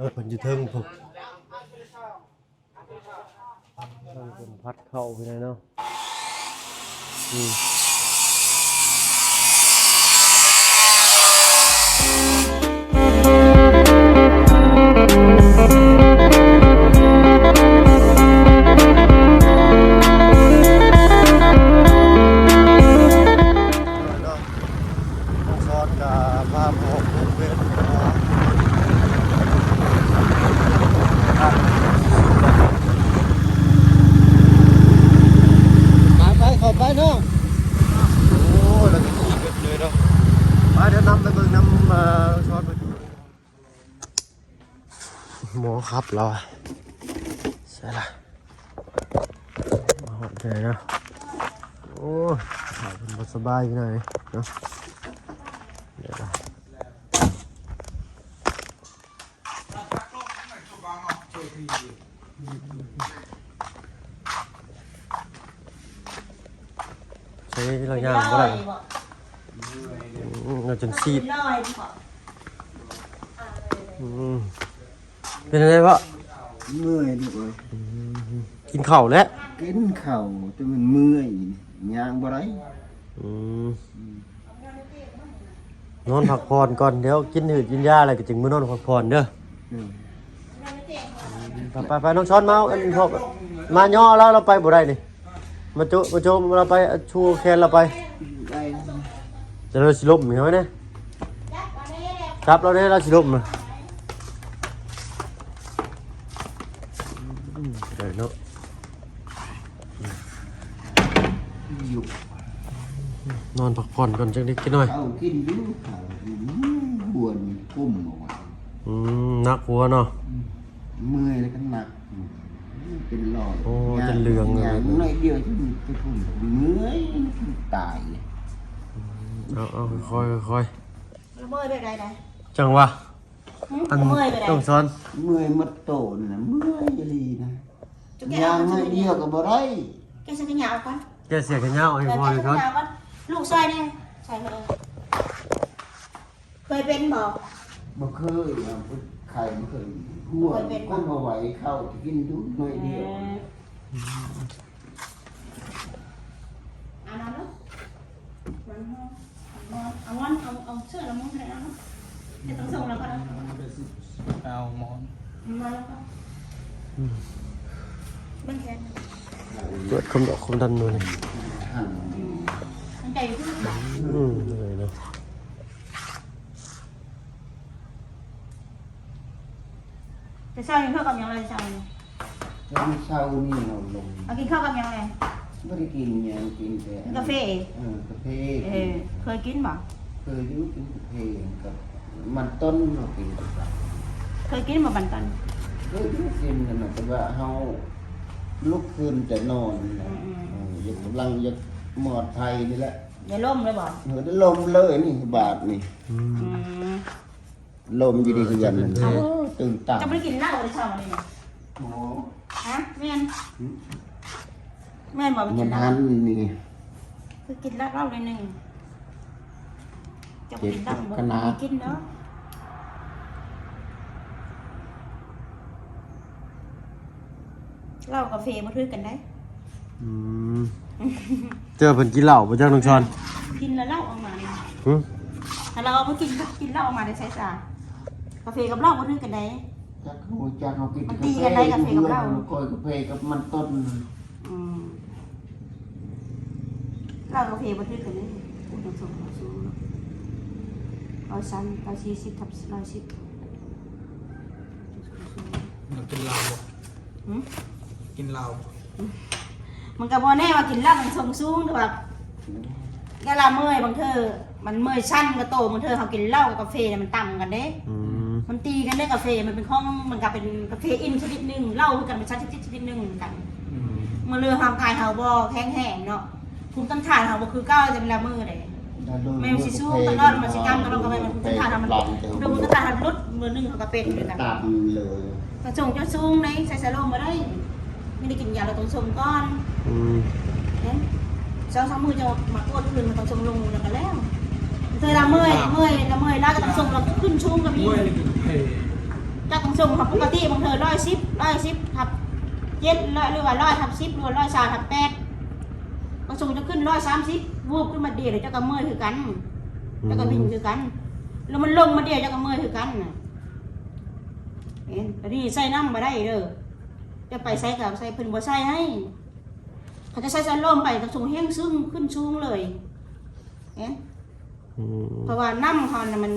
ເອີ ເພິ່ນຢູ່ເທິງພຸ້ນ ເພິ່ນພັດເຂົ້າໄປແລ້ວເນາະ. ອືມ ນ້ອງຊອນກະພາອອກເວນເນາະ. ໄປໆ ເຂົ້າໄປເນາະ. ໂອ້ຍ ລະກະຂີ່ເບິດເລີຍເນາະ. ໄປ ດຽວນຳໄປເບິ່ງນຳ ເອີ ຊອນເພິ່ນ. ໝໍຂັບລາວ ໃສລະ? ມາຮອດເລີຍເນາະ. ໂອ້ຍ ຂາເພິ່ນບໍ່ສະບາຍຢູ່ໜ້ອຍເນາະ. ດຽວລະ ໃຊ້ລາວຍ່າງບໍ່ໄດ້. ອືມ ລາວຈົນຊີດ. ອືມ ເປັນຈັ່ງໃດພໍ່? ເມື່ອຍລູກເອີຍ. ອືມ ກິນເຂົ້າແລ້ວ? ກິນເຂົ້າ ແຕ່ມັນເມື່ອຍ ຍ່າງບໍ່ໄດ້. ອືມ ອືມ ນອນພັກຜ່ອນກ່ອນ ດຽວກິນຫືດກິນຢາແລ້ວກໍຈຶ່ງມານອນພັກຜ່ອນເດີ. ອືມ ໄປໆໆ ນ້ອງຊອນມາເອົາອັນພວກ ມາຍໍລາວ ລາວໄປບໍ່ໄດ້ນີ້. ມາໂຈະ ມາໂຈະ ລາວໄປ ຊູແຂນລາວໄປ. ໄດ້ ຈະລາວຊິລົ້ມເຫັນໄຫມນະ. ຈັບລາວແດ່ ລາວຊິລົ້ມນະ. ອືມ ໄດ້ເນາະ. ຢູ່ ນອນພັກຜ່ອນກ່ອນຈັກນິດຈັກໜ້ອຍ. ເຂົ້າກິນຢູ່ ເຂົ້າກິນຢູ່ ຫົວນີ້ກຸ້ມເອົາໄວ້. ອືມ ໜັກຫົວເນາະ. ອືມ ເມື່ອຍແລ້ວກໍໜັກ ເປັນຫຼອດ. ໂອ້ ຈົນເຫຼືອງເລີຍ ຢ່າງໜ້ອຍດຽວຈະໄປພຸ້ນ ເມື່ອຍຕາຍ. ເອົາໆ ຄ່ອຍໆ ລະເມື່ອຍແບບໃດນະ? ຈັ່ງຫວະ. ຫື? ອັນ ເມື່ອຍແບບໃດ? ຕ້ອງສອນ ເມື່ອຍໝົດໂຕນີ້ນະ ເມື່ອຍອີ່ຫຼີນະ. ຈະແກະ ຍ່າງໜ້ອຍດຽວກໍບໍ່ໄດ້. ແກະເສື້ອແຂນຍາວອອກກ່ອນ ແກະເສື້ອແຂນຍາວອອກໃຫ້ພໍ່ກ່ອນ. ແກະເສື້ອແຂນຍາວກ່ອນ ລູກຊ່ອຍແດ່. ໃສ່ເລີຍ. ເຄີຍເປັນບໍ່? ບໍ່ເຄີຍ ໄຂ້ບໍ່ເຄີຍ. ຫົວ ບໍ່ເຄີຍເປັນ ຄົນບໍ່ໄຫວ ເຂົ້າກິນດູໜ້ອຍດຽວ. ເອີ ອ່າ ນອນເນາະ ນອນ ນອນ ເອົາ ເອົາ ເອົາເສື້ອລະມຸງໃຫ້ເອົາເນາະ. ເຮັດຕ້ອງສົ່ງແລ້ວກໍໄດ້ ເອົາໝອນ ມາແລ້ວກໍ ອືມ ເບິ່ງແຂນ ກວດຄວາມດັນ ຄວາມດັນມື້ນີ້. ມັນໃຈຂຶ້ນບໍ່? ອືມ ເມື່ອຍເນາະ. ແຕ່ເຊົ້ານີ້ເພິ່ນກັບຫຍັງລະເຊົ້ານີ້? ແຕ່ເຊົ້ານີ້ເຮົາລົງ ເອົາກິນເຂົ້າກັບຫຍັງແລະ? ບໍ່ໄດ້ກິນຫຍັງ ກິນແຕ່ ກິນກາເຟ. ເອີ ກາເຟ. ເອີ ເຄີຍກິນບໍ່? ເຄີຍຢູ່ ກິນກາເຟກັບມັນຕົ້ນ ເຮົາກິນກັບເຂົ້າ. ເຄີຍກິນບໍ່ມັນຕົ້ນ? ເຄີຍກິນ ກິນນັ້ນນະ ແຕ່ວ່າເຮົາລຸກຂຶ້ນຈາກນອນນະ. ອືມໆ ເອີ ຢາກກຳລັງຢາກໝອດໄພນີ້ແຫຼະ. ຢ່າລົ້ມເລີຍບໍ່? ເອີ ໄດ້ລົ້ມເລີຍນີ້ ບາດນີ້. ອືມ ອືມ ລົມຢູ່ໃນເຮືອນນັ້ນ ເອີ ຕື່ນຕາ. ເຈົ້າບໍ່ໄດ້ກິນເຫຼົ້າເດ້ເຊົ້ານີ້ນະ? ໂອ້ ຮະ ແມ່ນ. ຫຶ? ແມ່ນບໍ່? ມັນຫັນນີ້ ຄືກິນເຫຼົ້າໜ້ອຍໜຶ່ງ. ເຈົ້າບໍ່ກິນເຫຼົ້າບໍ່? ກິນເນາະ. ເຫຼົ້າກາເຟບໍ່ຖືກກັນໃດ. ອືມ ເຈົ້າເພິ່ນກິນເຫຼົ້າບໍ່ຈັກ ນ້ອງຊອນ? ກິນແລ້ວເຫຼົ້າອອກມານີ້. ຫຶ? ຖ້າເຮົາບໍ່ກິນ ກິນເຫຼົ້າອອກມາໄດ້ໃສຊະ? ກາເຟກັບເຫຼົ້າບໍ່ຖືກກັນໃດ. ຈັກຮູ້ຈັກ ເຮົາກິນ ມັນຕີກັນໃດ ກາເຟກັບເຫຼົ້າ. ຂ້ອຍກາເຟກັບມັນຕົ້ນ. ອືມ ເຫຼົ້າກາເຟບໍ່ຖືກກັນເດ້. ອຸດໜະສົງສູງ ຮ້ອຍສາມ ຮ້ອຍສີ່ສິບ ທັບ ຮ້ອຍສິບ. ມັນກິນເຫຼົ້າບໍ່? ຫຶ? ກິນເຫຼົ້າ. ມັນກໍບໍ່ແນ່ວ່າກິນເຫຼົ້າມັນສົ້ນສູງ ແຕ່ວ່າ ແຕ່ລະເມື່ອຍ ບາງເທື່ອມັນເມື່ອຍຊັ້ນກະໂຕ ບາງເທື່ອເຮົາກິນເຫຼົ້າກັບກາເຟນີ້ມັນຕ່ຳກັນເດ້. ອືມ ມັນຕີກັນເດ້. ກາເຟມັນເປັນຂອງ ມັນກໍເປັນກາເຟອີນຊະນິດໜຶ່ງ ເຫຼົ້າຄືກັນເປັນຊານຊະນິດໜຶ່ງຄືກັນ. ອືມ ມື້ເລື່ອງຮ່າງກາຍເຮົາບໍ່ແຂງແຮງເນາະ ພູມຕ້ານທານເຮົາບໍ່ຄືເກົ່າແຕ່ລະມື້ເດ້. ແມ່ນຊິສູງຕະຫຼອດ ມັນຊິຕ່ຳຕະຫຼອດ ກໍແມ່ນວ່າພູມຕ້ານທານເຮົາມັນ ເປັນພູມຕ້ານທານເຮົາຫຼຸດ ມື້ໜຶ່ງເຮົາກໍເປັນຄືກັນ. ຕ່ຳເລີຍ. ກະສົ່ງເຈົ້າສູງໃດ ໃສ່ສາລົມບໍ່ໄດ້ ມີແຕ່ກິນຢາລະຕ້ອງສົ່ງກ່ອນ. ອືມ ເຫັນ ສອງສາມມື້ເຈົ້າມາກວດຄືນ ມັນຕ້ອງສົ່ງລົງແລ້ວກໍແລ້ວ. ເທື່ອລະເມື່ອຍ ເມື່ອຍ ລະເມື່ອຍຫຼາຍກໍຕ້ອງສົ່ງ ລະຂຶ້ນສູງກໍມີ. ເມື່ອຍນີ້ຄືເພ ເຈົ້າຕ້ອງສົ່ງເຮົາປົກກະຕິ ບາງເທື່ອຮ້ອຍສິບ ຮ້ອຍສິບທັບເຈັດ ຮ້ອຍ ຫຼືວ່າຮ້ອຍທັບສິບ ຫຼືວ່າຮ້ອຍຊາວທັບແປດ ບາງສົ່ງຈະຂຶ້ນຮ້ອຍສາມສິບ ວືບຂຶ້ນມາດຽວ ແລ້ວເຈົ້າກໍເມື່ອຍຄືກັນ ອືມ ເຈົ້າກໍວິ່ງຄືກັນ ແລ້ວມັນລົງມາດຽວ ເຈົ້າກໍເມື່ອຍຄືກັນນະ. ເຫັນ ຕອນນີ້ໃສ່ນຳບໍ່ໄດ້ເດີ ຈະໄປໃສກໍໃສ່ ເພິ່ນບໍ່ໃສ່ໃຫ້ ເຂົາຈະໃສ່ສະໂລມໄປ ຕ້ອງສົ່ງແຮງສູງ ຂຶ້ນສູງເລີຍ ເຫັນ. ອືມ ເພາະວ່ານ້ຳເຮົານະ ມັນ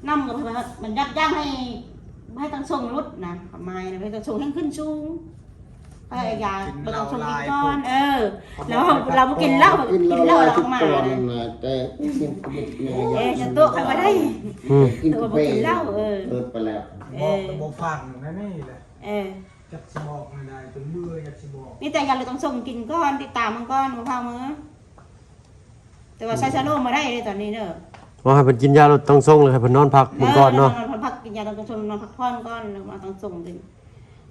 ນ້ຳກໍ ມັນຢັບຢັ້ງໃຫ້ ບໍ່ໃຫ້ຕ້ອງສົ່ງຫຼຸດນະ ຄວາມໝາຍນະ ບໍ່ໃຫ້ຕ້ອງສົ່ງແຮງຂຶ້ນສູງ ເອີ ຢ່າ ບໍ່ຕ້ອງສົ່ງກິນກ່ອນ ເອີ ແລ້ວເຮົາ ເຮົາບໍ່ກິນເຫຼົ້າ ກິນເຫຼົ້າແລ້ວອອກມານະ ແຕ່ກິນເຫຼົ້າ ເອີ ຢ່າໂຕະກັນບໍ່ໄດ້ ອືມ ໂຕະບໍ່ກິນເຫຼົ້າ ເອີ ເລີດໄປແລ້ວ ເອີ ບອກກໍບໍ່ຟັງ ແນວນີ້ແຫຼະ ເອີ ຈັກຊິບອກແນວໃດ ຈົນເມື່ອຍ ຈັກຊິບອກ ມີແຕ່ຢາລົດຕ້ອງສົ່ງກິນກ່ອນ ຕິດຕາມເບິ່ງກ່ອນ ບໍ່ພາເມືອ. ແຕ່ວ່າໃສ່ສະໂລມບໍ່ໄດ້ເດ້ຕອນນີ້ເດີ ວ່າໃຫ້ເພິ່ນກິນຢາລົດຕັ້ງຊົງ ແລ້ວໃຫ້ເພິ່ນນອນພັກເບິ່ງກ່ອນເນາະ ເອີ ນອນ ນອນພັກ ກິນຢາລົດຕັ້ງຊົງ ນອນພັກຜ່ອນກ່ອນ ແລ້ວມາຕັ້ງຊົງຕື່ມ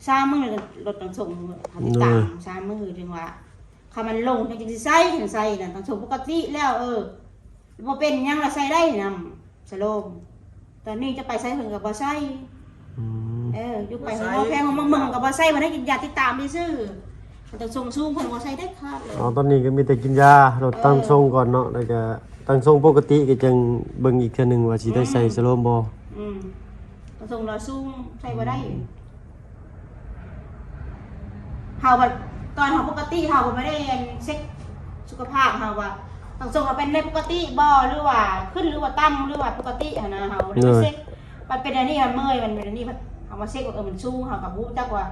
ສາມມື້ລົດຕັ້ງຊົງ ເຮົາຕິດຕາມ ໂດຍ ສາມມື້ ຈຶ່ງວ່າ ຄັນມັນລົງ ຈັ່ງຊິໃສ່ ຄັນໃສ່ນະ ຕັ້ງຊົງປົກກະຕິແລ້ວ ເອີ ບໍ່ເປັນຫຍັງລະໃສ່ໄດ້ນຳ ສະໂລມ ຕອນນີ້ຈະໄປໃສເພິ່ນກໍບໍ່ໃສ່ ອືມ ເອີ ຢູ່ໄປ ບໍ່ໃສ່ ໂຮງໝໍແພງໂຮງໝໍເມືອງກໍບໍ່ໃສ່ ບໍ່ໄດ້ກິນຢາ ຕິດຕາມຊື່ໆ ແຕ່ສົ້ນສູງເພິ່ນບໍ່ໃສ່ເດັດຂາດເລີຍ ອໍ ຕອນນີ້ກໍມີແຕ່ກິນຢາ ລົດ ເອີ ຕັ້ງຊົງກ່ອນເນາະ ແລ້ວກໍຕັ້ງຊົງປົກກະຕິ ກໍຈັ່ງເບິ່ງອີກເທື່ອໜຶ່ງວ່າຊິໄດ້ໃສ່ ອືມ ສະໂລມບໍ່ ອືມ ຕັ້ງຊົງລະສູງ ໃສ່ບໍ່ໄດ້ ອືມ ເຮົາບັດ ຕອນເຮົາປົກກະຕິ ເຮົາກໍບໍ່ໄດ້ອັນເຊັກສຸຂະພາບເຮົາວ່າ ຕັ້ງຊົງເຮົາເປັນໄດ້ປົກກະຕິບໍ່ ຫຼືວ່າຂຶ້ນ ຫຼືວ່າຕ່ຳ ຫຼືວ່າປົກກະຕິຫັ້ນນະ ເຮົາບໍ່ໄດ້ ໂດຍ ເຊັກ ບັດເປັນອັນນີ້ ເມື່ອຍ ມັນເປັນອັນນີ້ ເຮົາມາເຊັກວ່າ ເອີ ມັນສູງ ເຮົາກໍຮູ້ຈັກວ່າ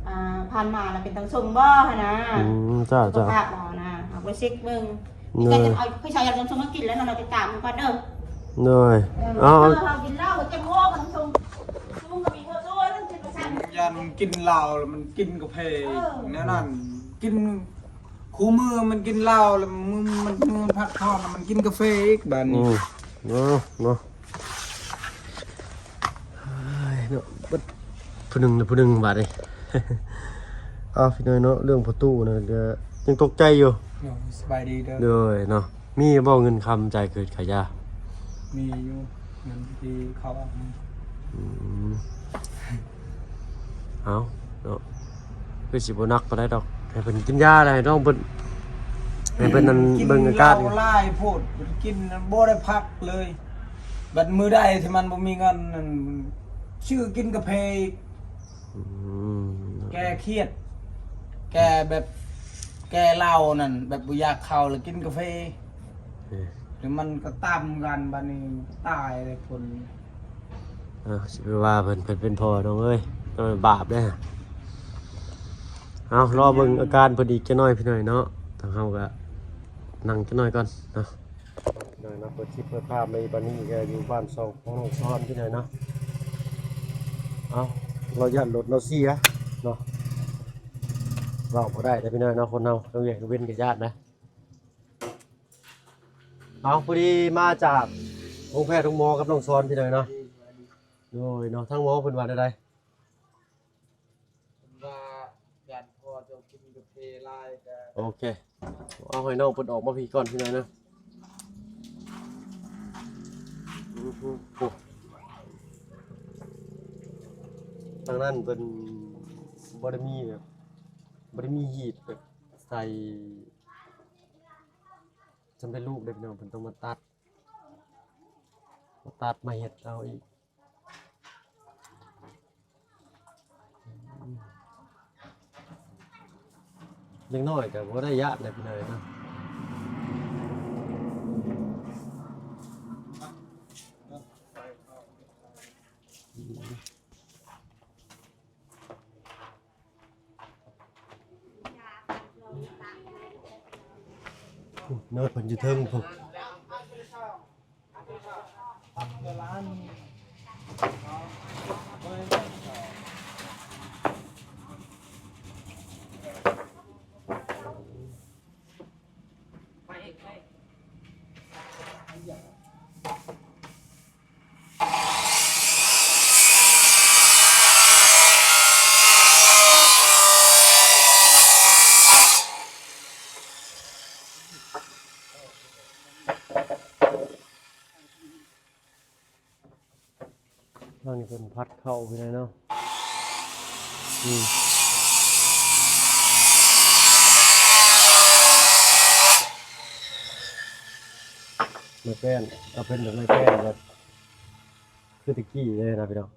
ອ່າ ຜ່ານມາລະເປັນຕັ້ງຊົງບໍ່ຫັ້ນນະ ອືມ ເຈົ້າ ສຸຂະພາບເຮົານະ ເຮົາໄປເຊັກເບິ່ງ ໂດຍ ມີແຕ່ຈະເອົາຜູ້ຊາຍຢາກຕ້ອງຊົງມາກິນແລ້ວເນາະ ຕິດຕາມເພິ່ນກ່ອນເດີ ໂດຍ ເອີ ເອົາ ເຮົາກິນເຫຼົ້າ ເຈັບຫົວ ຕັ້ງຊົງ ສູງກໍມີຫົວໂຕນັ້ນ ເຈັບປະສາດ ຢ້ານມັນກິນເຫຼົ້າແລ້ວມັນກິນກາເຟ ເອີ ແນວນັ້ນ ກິນ ຄູ່ມື້ມັນກິນເຫຼົ້າແລ້ວ ມື້ມັນ ມື້ມັນພັກຜ່ອນມັນກິນກາເຟອີກບາດນີ້ ອືມ ເນາະ ເນາະ ເອີຍ ເນາະ ເບິດຜູ້ໜຶ່ງລະຜູ້ໜຶ່ງບາດນີ້ ເອົາ ພີ່ນ້ອງເນາະ ເລື່ອງພໍ່ຕູ້ນັ້ນກໍຍັງຕົກໃຈຢູ່ ໂດຍ ສະບາຍດີເດີ ໂດຍເນາະ ມີບໍ່ເງິນຄຳຈ່າຍຄືຄ່າຢາ? ມີຢູ່ ເງິນທີ່ເຂົາເອົາໃຫ້ ອືມ ເອົາເນາະ ຄືຊິບໍ່ໜັກປານໃດດອກ ໃຫ້ເພິ່ນກິນຢາແລ້ວ ໃຫ້ນ້ອງເພິ່ນ ໃຫ້ເພິ່ນນັ້ນ ກິນເບິ່ງອາການ ເຫຼົ້າຫຼາຍໂພດ ກິນບໍ່ໄດ້ພັກເລີຍ ບັດມື້ໃດທີ່ມັນບໍ່ມີເງິນນັ້ນ ຊື້ກິນກາເຟອີກ ອືມ ແກ້ຄຽດ ແກ້ແບບ ແກ້ເຫຼົ້ານັ້ນ ແບບບໍ່ຢາກເຂົ້າແລ້ວກິນກາເຟ ເອີ ແລ້ວມັນກໍຕຳກັນ ບາດນີ້ຕາຍເລີຍຄົນ ເອີ ຊິໄປວ່າເພິ່ນ ເພິ່ນເປັນພໍ່ນ້ອງເອີຍ ຕ້ອງບາບເດ້ ເອົາ ລໍເບິ່ງອາການເພິ່ນອີກຈັກໜ້ອຍພີ່ນ້ອງເນາະ ທາງເຮົາກໍນັ່ງຈັກໜ້ອຍກ່ອນເນາະ ພີ່ນ້ອງເນາະ ເປີດຄລິບເປີດພາບໃນບັດນີ້ກໍຢູ່ບ້ານຊ່ອງຂອງນ້ອງຊອນພີ່ນ້ອງເນາະ ເອົາ ລາວຢ້ານລົດລາວເສຍເນາະ ເວົ້າບໍ່ໄດ້ເດ້ພີ່ນ້ອງເນາະ ຄົນເຮົາ ເລື່ອງວຽກເລື່ອງເວັນກໍຢ້ານນະ ເອົາ ພໍດີມາຈາກໂຮງແພດໂຮງໝໍກັບນ້ອງຊອນພີ່ນ້ອງເນາະ ໂດຍເນາະ ທາງໝໍເພິ່ນວ່າແນວໃດ? ເພິ່ນວ່າຢ້ານພໍ່ເຈົ້າກິນກາເຟຫຼາຍກໍ ໂອເຄ ເອົາໃຫ້ນ້ອງເພິ່ນອອກມາພີ້ກ່ອນພີ່ນ້ອງເນາະ ອືມ ໂອ້ ທາງນັ້ນເພິ່ນບໍ່ໄດ້ມີແບບ ບໍ່ໄດ້ມີຮີດແບບໃສ່ ສຳເລັດຮູບເດ້ພີ່ນ້ອງ ເພິ່ນຕ້ອງມາຕັດ ມາຕັດມາເຮັດເອົາອີກ ເດັກນ້ອຍກໍບໍ່ໄດ້ຢ້ານແຫຼະພີ່ນ້ອງເນາະ ເນາະ ເພິ່ນຢູ່ເທິງພຸ້ນ. ໂ ນີ້ເພິ່ນຜັດເຂົ້າຢູ່ໃນເນາະ ອືມ ໄມ້ແປ້ນ ເອົາເປັນແບບໄມ້ແປ້ນແບບຄືແຕ່ກີ້ເລີຍນະພີ່ນ້ອງ.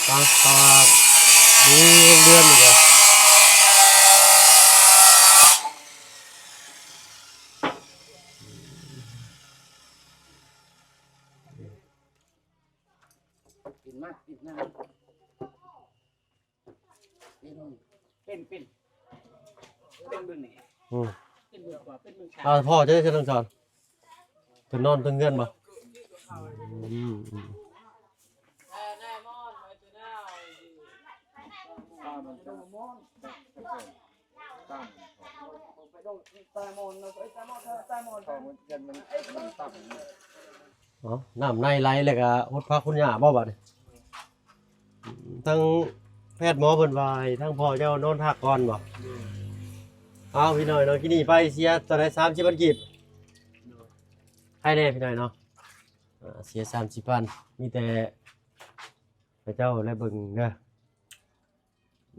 ຕາ ຕາ ມີເງິນເດືອນຢູ່ບໍ່? ປີນມາ ປີນມາ ປີນ ປີນ ປີນເບິ່ງນີ້ ອືມ ປີນເບິ່ງຂວາ ປີນເບິ່ງຊ້າຍ ອ່າ ພໍ່ເຈົ້າເຮັດຈັ່ງຊັ້ນ ເພິ່ນນອນເທິງເຮືອນບໍ່? ອືມ ອືມ ເອົ້າ ນ້ຳໃນໄຫຼແລ້ວກະຫົດຜັກຫົດຫຍ້າບໍ່ບາດນີ້? ທາງແພດໝໍເພິ່ນວ່າໃຫ້ທາງພໍ່ເຈົ້ານອນພັກກ່ອນບໍ່? ໂດຍ ເອົາ ພີ່ນ້ອງເນາະ ກີ້ນີ້ໄປເສຍເທົ່າໃດ? ສາມສິບພັນກີບ ໂດຍ ໃຄແດ່ພີ່ນ້ອງເນາະ ອ່າ ເສຍສາມສິບພັນ ມີແຕ່ເຂົາເຈົ້າແລະເບິ່ງເດີ.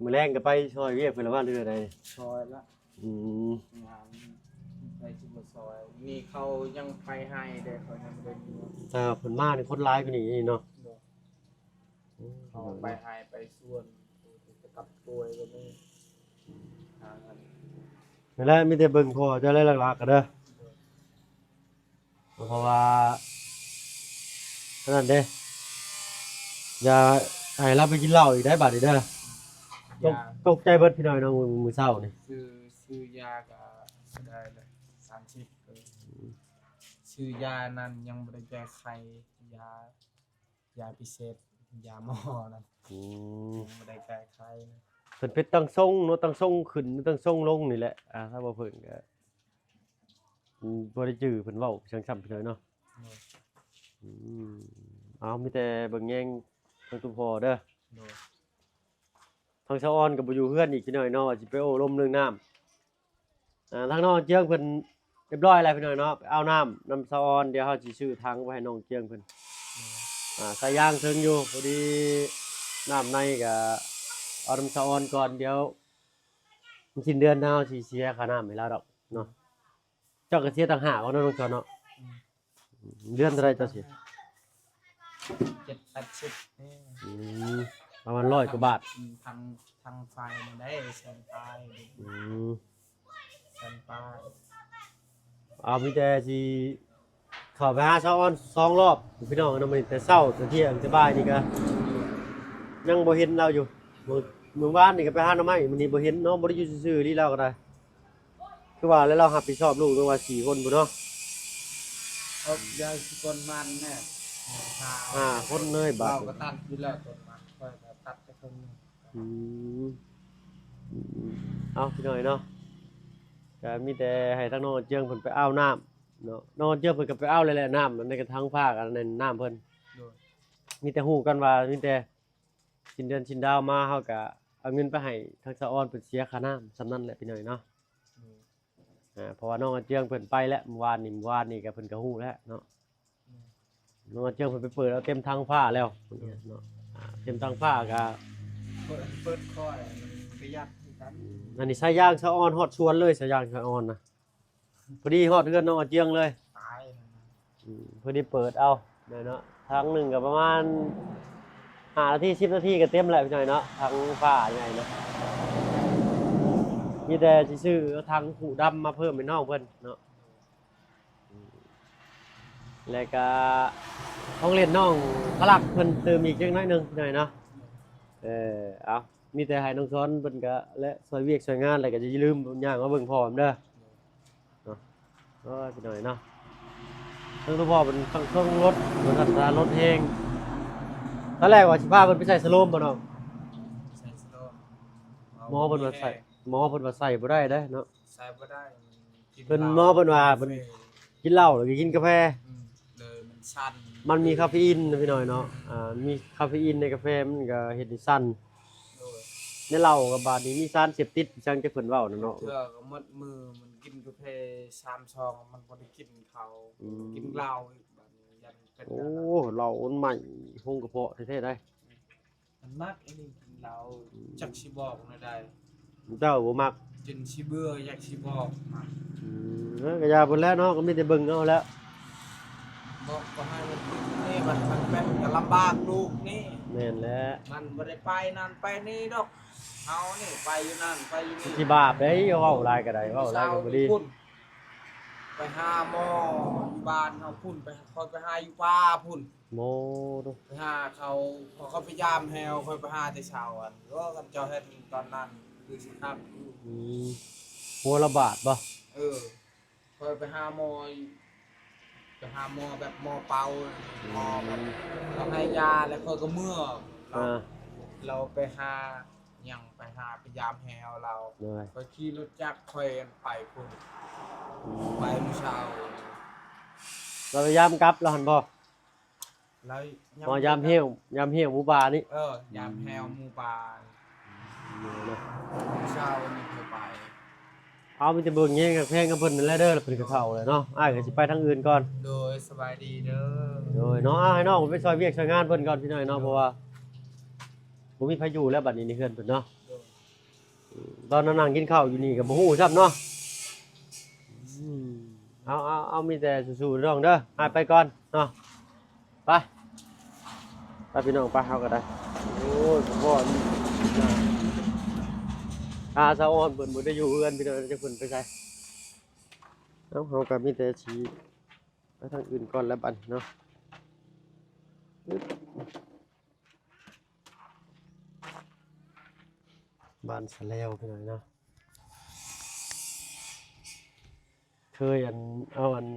ມື້ແລງກໍໄປຊ່ອຍວຽກເພິ່ນລະວ່າ ຫຼືໃດ? ຊ່ອຍລະ ອືມ ງານໃຜຊິບໍ່ຊ່ອຍ ນີ້ເຂົາຍັງໄປໄຮ່ເດ້ ເຂົາຍັງບໍ່ໄດ້ຢູ່ ຖ້າເພິ່ນມານີ້ຄົນຫຼາຍກວ່ານີ້ເນາະ ໂດຍ ອືມ ເຂົາໄປໄຮ່ໄປສວນ ໄປກັບປ່ວຍກໍມີ ຫາເງິນ ນັ້ນແຫຼະ ມີແຕ່ເບິ່ງພໍ່ເຈົ້າແຫຼະຫຼັກໆ ກໍເດີ ໂດຍ ເພາະວ່າ ອັນນັ້ນເດ້ ຢ່າໃຫ້ລາວໄປກິນເຫຼົ້າອີກໄດ໋ບາດນີ້ເດີ ຕົກ ຢາ ຕົກໃຈເບິດພີ່ນ້ອງເນາະ ມື້ ມື້ເຊົ້ານີ້ ຊື້ ຊື້ຢາກໍໄດ້ລະສາມສິບ ເອີ ຊື້ຢານັ້ນຍັງບໍ່ໄດ້ແກ້ໄຂ ຢາ ຢາພິເສດ ຢາໝໍນັ້ນ ອືມ ຍັງບໍ່ໄດ້ແກ້ໄຂນະ ເພິ່ນເປັນຕັ້ງຊົງເນາະ ຕັ້ງຊົງຂຶ້ນ ຕັ້ງຊົງລົງນີ້ແຫຼະ ອ່າ ຖ້າບໍ່ເພິ່ນກໍ ອືມ ບໍ່ໄດ້ຈື່ເພິ່ນເວົ້າຈັ່ງຊັ້ນພີ່ນ້ອງເນາະ ໂດຍ ອືມ ເອົາ ມີແຕ່ເບິ່ງແຍງທາງຕຸ່ມພໍເດີ ໂດຍ ທາງສາວອອນກໍບໍ່ຢູ່ເຮືອນອີກພີ່ນ້ອງເນາະ ວ່າຊິໄປໂອ້ລົມເລື່ອງນ້ຳ ອ່າ ທາງນ້ອງເຈືອງເພິ່ນຮຽບຮ້ອຍແລ້ວພີ່ນ້ອງເນາະ ໄປເອົານ້ຳນຳສາວອອນ ດຽວເຮົາຊິຊື້ຖັງໄວ້ໃຫ້ນ້ອງເຈືອງເພິ່ນ ໂດຍ ອ່າ ສາຍຢາງເຖິງຢູ່ ພໍດີນ້ຳໃນກໍເອົານຳສາວອອນກ່ອນ ດຽວ ສິ້ນເດືອນເຮົາຊິເສຍຄ່ານ້ຳໃຫ້ລາວດອກເນາະ ເຈົ້າກໍເສຍຕ່າງຫາກເນາະ ນ້ອງຈອນເນາະ ອືມ ເດືອນເທົ່າໃດເຈົ້າເສຍ? ເຈັດແປດສິບນີ້ ອືມ ປະມານຮ້ອຍກວ່າບາດ ອືມ ທາງ ທາງໄຟນີ້ໄດ້ແສນປາຍ ອືມ ແສນປາຍ ເອົາ ມີແຕ່ຊິ ເຂົ້າໄປຫາສາວອອນສອງລອບພີ່ນ້ອງເນາະ ມື້ນີ້ແຕ່ເຊົ້າແຕ່ທ່ຽງແຕ່ບ່າຍນີ້ກະຍັງບໍ່ເຫັນລາວຢູ່ ມື້ ມື້ວານນີ້ກະໄປຫາໜໍ່ໄມ້ ມື້ນີ້ບໍ່ເຫັນເນາະ ບໍ່ໄດ້ຢູ່ຊື່ໆ ລີລາວກະໄດ້ ຄືວ່າແລ້ວ ລາວຮັບຜິດຊອບລູກຕັ້ງວ່າສີ່ຄົນພຸ້ນເນາະ ເອົາ ຢາຍຊິຄົນມັນແນ່ ຫ້າຄົນເລີຍບາດ ລາວກະຕັດຢູ່ແລ້ວຕົ້ນມັນ ຂ້ອຍກະຕັດໄປເຄິ່ງໜຶ່ງ ອືມ ອືມ ເອົາ ພີ່ນ້ອງເນາະ ກະມີແຕ່ໃຫ້ທາງນ້ອງເຈືອງເພິ່ນໄປເອົານ້ຳ ເນາະ ນ້ອງເຈີເພິ່ນກໍໄປເອົາແລ້ວແຫຼະ ນ້ຳໃນກະຖັງຜ້າກັນນັ້ນ ນ້ຳເພິ່ນ ໂດຍ ມີແຕ່ຮູ້ກັນວ່າ ມີແຕ່ສິ້ນເດືອນສິ້ນດາວມາ ເຮົາກະເອົາເງິນໄປໃຫ້ທາງສາວອອນເພິ່ນເສຍຄ່ານ້ຳ ສ່ຳນັ້ນແຫຼະພີ່ນ້ອງເນາະ ໂດຍ ອ່າ ເພາະວ່ານ້ອງເຈືອງເພິ່ນໄປແລ້ວ ມື້ວານນີ້ ມື້ວານນີ້ກະເພິ່ນກະຮູ້ແລ້ວເນາະ ໂດຍ ນ້ອງເຈືອງເພິ່ນໄປເປີດເອົາເຕັມຖັງຜ້າແລ້ວ ໂດຍ ເນາະ ອ່າ ເຕັມຖັງຜ້າກະ ເປີດ ເປີດຄ່ອຍ ມັນປະຢັດຄືກັນ ອັນນີ້ສາຍຢາງສາວອອນຮອດສວນເລີຍ ສາຍຢາງສາວອອນນະ ພໍດີຮອດເຮືອນນ້ອງອາເຈືອງເລີຍ ຕາຍ ອືມ ພໍດີເປີດເອົາ ແມ່ນເນາະ ຖັງໜຶ່ງກໍປະມານຫ້ານາທີ ສິບນາທີກໍເຕັມແລ້ວພີ່ນ້ອງເນາະ ຖັງຟ້າໃຫຍ່ເນາະ ມີແຕ່ຊິຊື້ເອົາຖັງຜູ້ດຳມາເພີ່ມໃຫ້ນ້ອງເພິ່ນເນາະ ອືມ ແລ້ວກໍຂອງເລ່ນນ້ອງພະລັກເພິ່ນຕື່ມອີກຈັກໜ້ອຍໜຶ່ງພີ່ນ້ອງເນາະ ເອີ ເອົາ ມີແຕ່ໃຫ້ນ້ອງສອນເພິ່ນກໍ ແລະ ຊ່ວຍວຽກຊ່ວຍງານ ແລ້ວກໍຢ່າລືມຍ່າງມາເບິ່ງພໍ່ນຳເດີ. ເນາະ ໂອ້ຍ ພີ່ນ້ອງເນາະ ເຊິ່ງຫຼວງພໍ່ເພິ່ນຕ້ອງສົ່ງລົດ ລົດອັດສາລົດແຮງ ຕອນແລກວ່າຊິພາເພິ່ນໄປໃສ່ສະໂລມບໍ່ນ້ອງ? ໃສ່ສະໂລມ ໝໍເພິ່ນວ່າໃສ່ ໝໍເພິ່ນວ່າໃສ່ບໍ່ໄດ້ເດ້ເນາະ ໃສ່ບໍ່ໄດ້ ເພິ່ນ ໝໍເພິ່ນວ່າເພິ່ນ ກິນເຫຼົ້າແລ້ວກໍກິນກາແຟ ອືມ ເລີຍມັນສັ່ນ ມັນມີຄາເຟອີນນະພີ່ນ້ອງເນາະ ອ່າ ມີຄາເຟອີນໃນກາແຟ ມັນກໍເຮັດໃຫ້ສັ່ນ ໂດຍ ໃນເຫຼົ້າກໍບາດນີ້ມີສານເສບຕິດ ຈັ່ງທີ່ເພິ່ນເວົ້ານັ້ນເນາະ ເທື່ອກໍໝົດມື້ ມັນກິນກາແຟສາມຊອງ ມັນບໍ່ໄດ້ກິນເຂົ້າ ອືມ ກິນເຫຼົ້າອີກ ບາດນີ້ຢ້ານເປັນ ໂອ້ ເຫຼົ້າມັນໄໝ້ໂຮງກະເພາະແທ້ໆໄດ໋. ມັນມັກອີ່ຫຼີກິນເຫຼົ້າ ອືມ ຈັກຊິບອກແນວໃດ ເຈົ້າບໍ່ມັກ ຈົນຊິເບື່ອ ຢາກຊິບອກມັນ ອືມ ເອີ ກໍຢ່າເພິ່ນແຫຼະເນາະ ກໍມີແຕ່ເບິ່ງເອົາແຫຼະ ບອກກໍໃຫ້ມັນກິນນີ້ ບັດມັນເປັນກໍລຳບາກລູກນີ້ ແມ່ນແຫຼະ ມັນບໍ່ໄດ້ໄປນັ້ນໄປນີ້ດອກ ເຮົານີ້ໄປຢູ່ນັ້ນໄປຢູ່ນີ້ ຊິບາບເດ້ ເວົ້າຫຼາຍກໍໄດ້ ເວົ້າຫຼາຍກໍບໍ່ດີ ໄປຫາໝໍຢູ່ບ້ານເຮົາພຸ້ນ ໄປ ຂ້ອຍໄປຫາຢູ່ປ່າພຸ້ນ ໂມໂຕ ໄປຫາເຂົາ ເຂົາໄປຢາມແຮວ ຂ້ອຍໄປຫາແຕ່ເຊົ້າ ອັນ ໂອ້ ຄັນເຈົ້າເຫັນຕອນນັ້ນຄືຊິຄັກຢູ່ ອືມ ຫົວລະບາດບໍ່? ເອີ ຂ້ອຍໄປຫາໝໍ ໄປຫາໝໍແບບໝໍເປົ່າ ໝໍແບບເຂົາໃຫ້ຢາແລ້ວຂ້ອຍກໍເມືອ ລາວ ອ່າ ລາວໄປຫາຫຍັງ ໄປຫາໄປຢາມແຮວລາວ ໂດຍ ຂ້ອຍຂີ່ລົດຈັກ ຂ້ອຍໄປພຸ້ນ ອືມ ໄປມື້ເຊົ້າ ລາວໄປຢາມກັບລາວຫັ້ນບໍ່? ແລ້ວ ອໍ ຍາມແຮວ ຍາມແຮວໝູປ່ານີ້ ເອີ ຍາມແຮວໝູປ່າ ອືມ ເຊົ້ານີ້ຂ້ອຍໄປ ເອົາ ມີແຕ່ເບິ່ງແຍງຮັກແພງກັບເພິ່ນນັ້ນແຫຼະເດີ ເພິ່ນກໍເຖົ້າແລ້ວເນາະ ອ້າຍກໍຊິໄປທາງອື່ນກ່ອນ ໂດຍ ສະບາຍດີເດີ ໂດຍເນາະ ອ້າຍເນາະ ໄປຊ່ອຍວຽກຊ່ອຍງານເພິ່ນກ່ອນພີ່ນ້ອງເນາະ ໂດຍ ເພາະວ່າບໍ່ມີໃຜຢູ່ແລ້ວບັດນີ້ໃນເຮືອນເພິ່ນເນາະ ໂດຍ ອືມ ຕອນນັ້ນນັ່ງກິນເຂົ້າຢູ່ນີ້ກໍບໍ່ຮູ້ຊ້ຳເນາະ ອືມ ເອົາ ເອົາ ເອົາ ມີແຕ່ສູ້ໆເດີນ້ອງເດີ ອ້າຍໄປກ່ອນເນາະ ໄປ ໄປພີ່ນ້ອງ ໄປ ເຮົາກໍໄດ້ ໂອ້ຍ ສະພອນ ອາ ສາວອອນເພິ່ນບໍ່ໄດ້ຢູ່ເຮືອນພີ່ນ້ອງ ຈັກເພິ່ນໄປໃສ ເອົາ ເຮົາກໍມີແຕ່ຊິໄປທາງອື່ນກ່ອນແລ້ວບັດນີ້ເນາະ ອຶບ ບ້ານສະແລວພີ່ນ້ອງເນາະ ເຄີຍອັນ ເອົາອັນ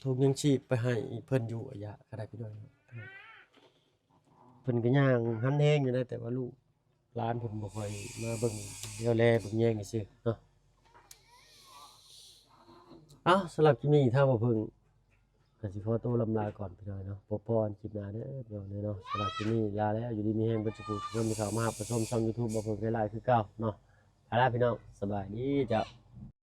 ຖົງຍັງຊີບໄປໃຫ້ເພິ່ນຢູ່ອາຍະກໍໄດ້ພີ່ນ້ອງ ເພິ່ນກໍຍ່າງຫັນແຮງຢູ່ໄດ໋ ແຕ່ວ່າລູກຫຼານເພິ່ນບໍ່ຄ່ອຍມາເບິ່ງ ແນວແລເບິ່ງແຍງຊື່ໆເນາະ ເອົ້າ ສຳລັບຄລິບນີ້ທາງບ່າວເພິ່ງ ກໍຊິຂໍໂຕລ່ຳລາກ່ອນພີ່ນ້ອງເນາະ ພໍ້ກັນຄລິບໜ້າເດີພີ່ນ້ອງເນາະ ສຳລັບຄລິບນີ້ລາແລ້ວ ຢູ່ດີມີແຮງເບິດສູ່ຜູ້ທຸກຄົນທີ່ເຂົ້າມາຮັບມາຊົມຊ່ອງຢູທູບບ່າວເພິ່ງໄດ້ຫຼາຍຄືເກົ່າເນາະ ໄປລະພີ່ນ້ອງ ສະບາຍດີເຈົ້າ.